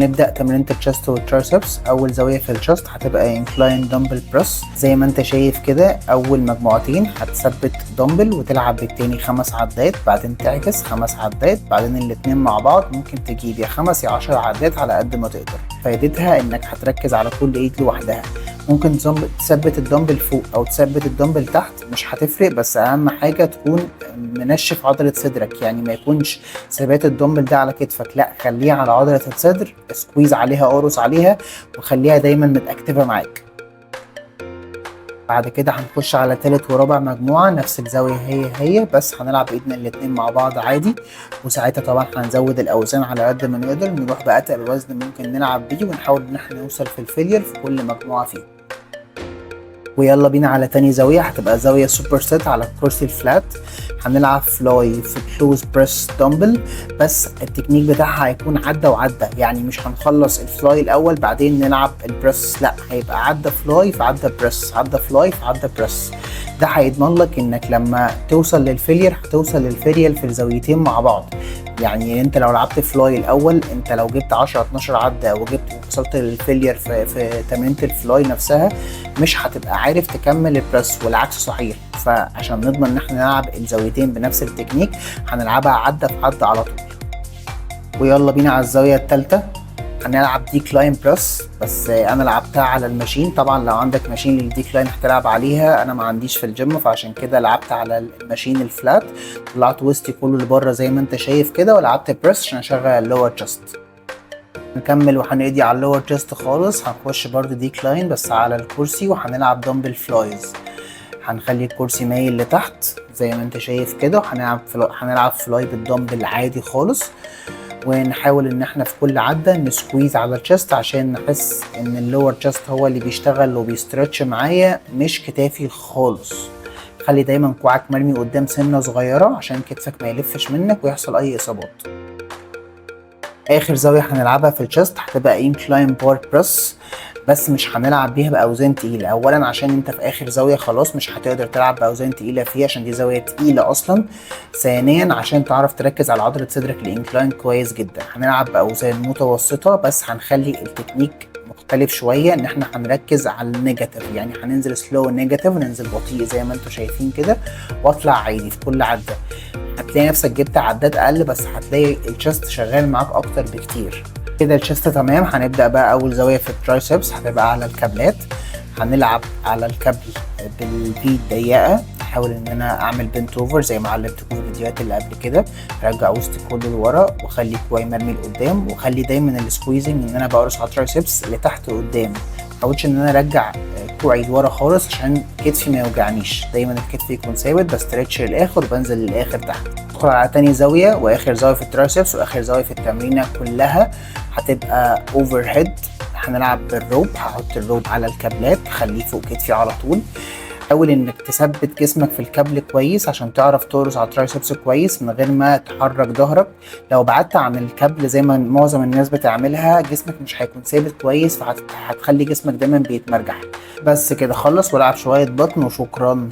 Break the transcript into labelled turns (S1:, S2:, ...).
S1: نبدا تمرينة ال chest وال triceps. اول زاوية في ال chest هتبقى incline dumbbell press. زي ما انت شايف كده، اول مجموعتين هتثبت دمبل وتلعب بالتاني 5 عدات، بعدين تعكس 5 عدات، بعدين الاتنين مع بعض. ممكن تجيب يا 5 يا 10 عدات على قد ما تقدر. فايدتها انك هتركز على كل ايد لوحدها. ممكن تثبت الدمبل فوق او تثبت الدمبل تحت، مش هتفرق، بس اهم حاجة تكون منشف عضلة صدرك، يعني ما يكونش ثبات الدمبل ده على كتفك، لا، خليه على عضلة الصدر، squeeze عليها، قرص عليها، وخليها دايما متاكتفه معاك. بعد كده هنخش على تالت ورابع مجموعة، نفس الزاوية هي هي، بس هنلعب بإيدنا الاتنين مع بعض عادي، وساعتها طبعا هنزود الأوزان على قد ما نقدر، نروح بأتقل وزن ممكن نلعب بيه، ونحاول إن احنا نوصل في ال failure في كل مجموعة فيه. ويلا بينا على تاني زاوية، هتبقى زاوية super set على الكرسي ال flat. هنلعب fly في close press dumbbell، بس التكنيك بتاعها هيكون عدة وعدة، يعني مش هنخلص ال fly الأول بعدين نلعب ال press، لا، هيبقى عدة fly في عدة press، عدة fly في عدة press. ده هيضمن لك انك لما توصل لل failure هتوصل لل failure في الزاويتين مع بعض. يعني انت لو لعبت fly الاول، انت لو جبت 10 12 عده وجبت وصلت لل failure في تمرينه ال fly نفسها، مش هتبقى عارف تكمل ال press، والعكس صحيح. فعشان نضمن ان احنا نلعب الزاويتين بنفس التكنيك، هنلعبها عده في عده على طول. ويلا بينا على الزاوية الثالثه، هنلعب decline press، بس انا لعبتها على ال machine. طبعا لو عندك machine لل decline هتلعب عليها، انا ما عنديش في الجيم، فعشان كده لعبت على ال machine ال flat. طلعت وسطي كله لبره زي ما انت شايف كده، ولعبت press عشان اشغل ال lower chest. نكمل وهنقضي على ال lower chest خالص. هنخش برضو decline بس على الكرسي، وهنلعب dumbbell flies. هنخلي الكرسي مايل لتحت زي ما انت شايف كده، وهنلعب fly، هنلعب fly بال dumbbell عادي خالص، ونحاول ان احنا في كل عدة ن squeeze على ال chest عشان نحس ان ال lower chest هو اللي بيشتغل وبي stretch معايا، مش كتافي خالص. خلي دايما كوعك مرمي قدام سنة صغيرة عشان كتفك ما يلفش منك ويحصل اي اصابات. اخر زاوية هنلعبها في ال chest هتبقى incline bar press، بس مش هنلعب بيها باوزان تقيله. اولا عشان انت في اخر زاوية خلاص، مش هتقدر تلعب باوزان تقيلة فيها عشان دي زاوية تقيلة اصلا. ثانيا عشان تعرف تركز على عضلة صدرك ال incline كويس جدا. هنلعب باوزان متوسطه، بس هنخلي التكنيك مختلف شويه، ان احنا هنركز على ال negative، يعني هننزل slow negative وننزل بطيء زي ما انتم شايفين كده، واطلع عادي في كل عده. هتلاقي نفسك جبت عدات اقل، بس هتلاقي ال chest شغال معاك اكتر بكتير. كده ال chest تمام. هنبدا بقى اول زاوية في ال triceps، هتبقى على الكابلات. هنلعب على الكابل بال V الضيقه. احاول ان انا اعمل bent over زي ما علمتكم في الفيديوهات اللي قبل كده. رجع وسطي كله لورا، وخلي كوعي مرمي لقدام، وخلي دايما ال squeezing ان انا بقرص على ال triceps لتحت وقدام. محاولش ان انا ارجع كوعي لورا خالص عشان كتفي ما يوجعنيش. دايما الكتف يكون ثابت، ب stretch للاخر وبنزل للاخر تحت. ندخل على تاني زاوية واخر زاوية في ال triceps واخر زاوية في التمرينه كلها، هتبقى overhead. هنلعب بال rope. هحط ال rope على الكابلات، خليه فوق كتفي على طول. حاول انك تثبت جسمك في الكابل كويس عشان تعرف تقرص على ال triceps كويس من غير ما تحرك ظهرك. لو بعدت عن الكابل زي ما معظم الناس بتعملها، جسمك مش هيكون ثابت كويس، فهتخلي جسمك دايما بيتمرجح. بس كده، خلص والعب شوية بطن وشكرا.